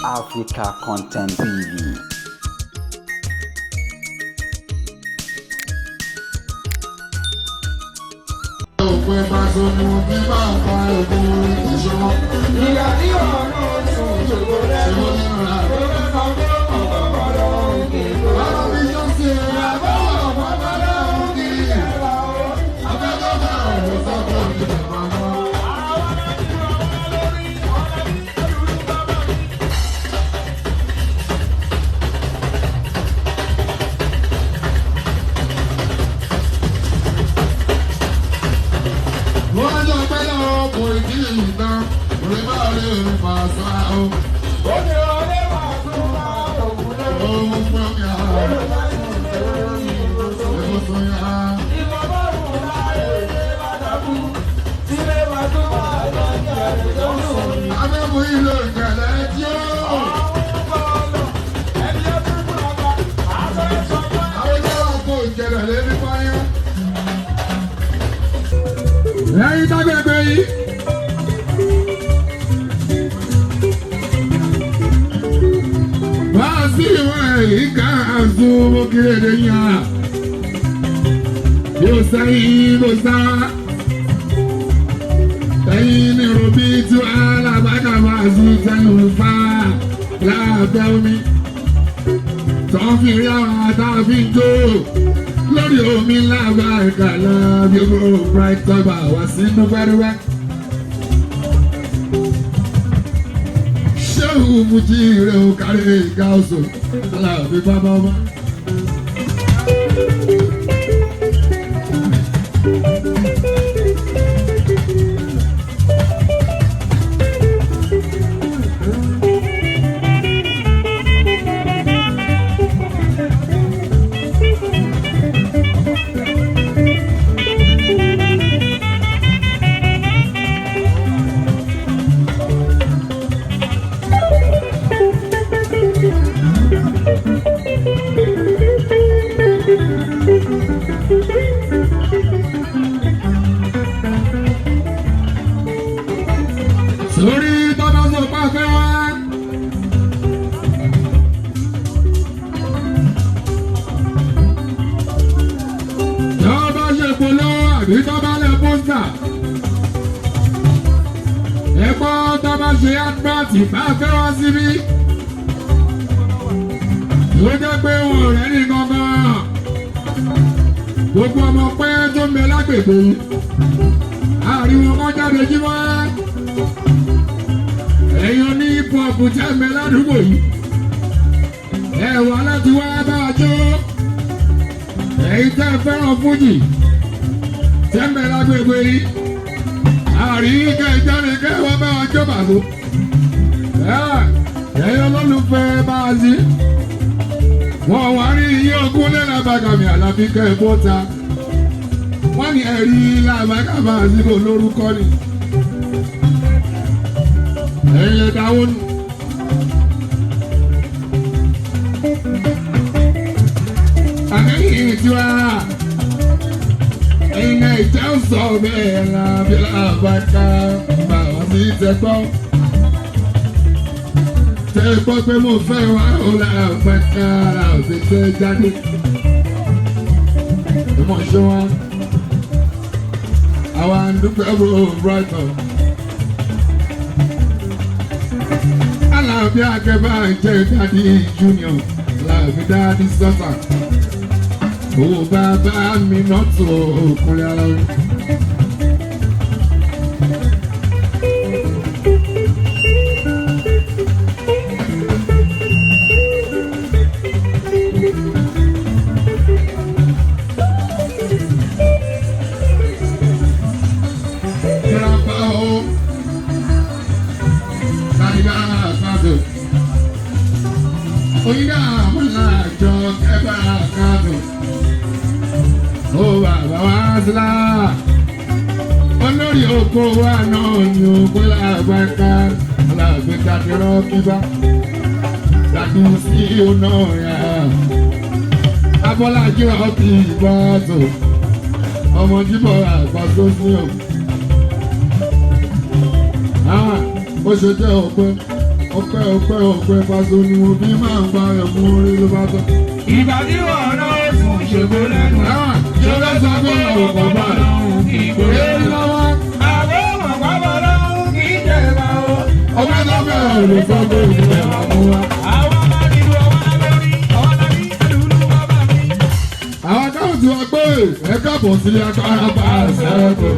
Africa Content TV. Òpin pàṣẹ ni mo fi bá ọ̀pá ògùn ìṣòro. Ìyá ní ọ̀run tún ṣògo lẹ́nu. Tó bá sọ pé ọ̀pọ̀ ọ̀rọ̀ òkè tó. Báwo ni yóò ṣe Àbáwọ̀ ọ̀pọ̀ òkè ẹ̀rọ. abẹ́gbẹ́gbẹ́ ọ̀rọ̀ sọ́kọ̀ ìjọba náà? Àwọn ọlọ́dún àwọn lórí ọ̀rẹ́ ní olú bàbá mi. Wọ́n jọ pé lọ́wọ́ kò tí ì tán, òwe bá rí fàṣà o. Ó ní ọ̀rẹ́ wà tún bá òkú lórí. Òun fún mi à, èmo sún yá. Ìmọ̀ bọ́ọ̀lù láàyè ṣe bàtàkù. Sílé bàtú wà lọ́jà rẹ̀ tó lù. Abẹ́mu ìlú ìkẹlẹ̀ tí ó. Àwọn bọ́ọ̀lù ẹni ọdún fúnra àtọ́ ẹ̀sọ́ fún Àwọn ìjọba kò ìkẹlẹ̀ lé ní fáyẹ́. Lẹ́yìn tágbẹ̀gbẹ̀ yìí. Wá sí ìwọ̀n èyí ká àzú mọ́kìrèdè yàn. Yóò sẹ́yìn ló sá. Ẹ̀yin ní ròbí tí wàhálà bá kà máa zú sẹ́yìn fà lábẹ́ omi. Tọ́ fi rí àwọn àtàfin jó lórí omi lábá ìkàlà bí ó bright tọ́ba wá sí dúpẹ́dúpẹ́. Ṣéhù Fújì rẹ̀ ò kárí ìka oṣù aláàbí bábá ọba. Sórí tọ́ba sọ pé àfẹ́ wá. Tọ́ba ṣe polówó àbí tọ́ba lẹ pósítà. Ẹ̀kọ́ tọ́ba ṣe advert bá fẹ́ wá síbí. Ló jẹ́ pé wọn ò rẹ́ ní gangan. Gbogbo ọmọ pẹ́ tó ń bẹ lágbègbè yìí. Àríwọ̀n kan jáde jí wá ẹ̀yin oní hip hop jẹ́ mi ládùúgbò yìí ẹ wá láti wá bá a jó ẹ̀yin tẹ́ ẹ fẹ́ràn fújì jẹ́ mi lágbègbè yìí àrí kẹjáde kẹ́ wá bá a jó bàbá ẹ̀yin olólùfẹ́ bá a sí wọ́n wá rí iye ogún lẹ́la bàgàmì àlàbí kẹ́ ẹ bọ́ta wọ́n ní ẹ̀rí làbàgàmà sí kò lórúkọ ni ẹ̀yin lè dáwó nù. Àmẹ́yìn ìtura ẹ̀yin náà ìjà ń sọ bẹ́ẹ̀ lábẹ́ làbàkà bàbá mi tẹ gbọ́. Tẹ gbọ́ pé mo fẹ́ wá ó làbàkà làbẹ́ tẹ jáde. Ìmọ̀ ṣé wá. Àwa ń dúpẹ́ bó Brighton. Alábí akẹ́bá jẹ́ dádì junior alábí dádì sọ́tà. Owó bàbá mi náà tó òkúnlẹ̀ ara rẹ̀. Grandpa o, Sàlìbá àkàdùn. Oyinda àmàlà àjọ kẹfà àkàdùn. Ó bàbá wa sílá. Olórí oko wa náà ni oko làgbàká. Alágbèéká ti rọ́ọ̀kì bá. Dàdú sí ọ̀nà yà. Abọ́lájí ọ̀kì ìgbàdùn. Ọmọ jíbọ̀ àgbà tó sí ọ̀. Ó ṣe jẹ́ ọpẹ́. Ọpẹ́, ọpẹ́, ọpẹ́ Paso ni mo fi máa ń gba ẹ̀mú orí ló bá tán. Ìgbà tí wọ́n náà tún ṣògo lẹ́nu. Ṣé fẹ́ sọ pé ọ̀pọ̀ báyìí? Kì í gbòòrò. Èyí lọ́wọ́. Àwọn ọmọ pápá lọ́hùn kì í jẹ̀ bá o. Ọpẹ́ tó bẹ̀rẹ̀ ló sọ pé ìpínlẹ̀ máa mú wa. Àwọn máa ń lu ọwọ́ lórí, ọwọ́ lórí, lùlù bàbá mi. Àwọn káwọn ti wá pé ẹ káàbọ̀ sílé agbára bá a sẹ́kù.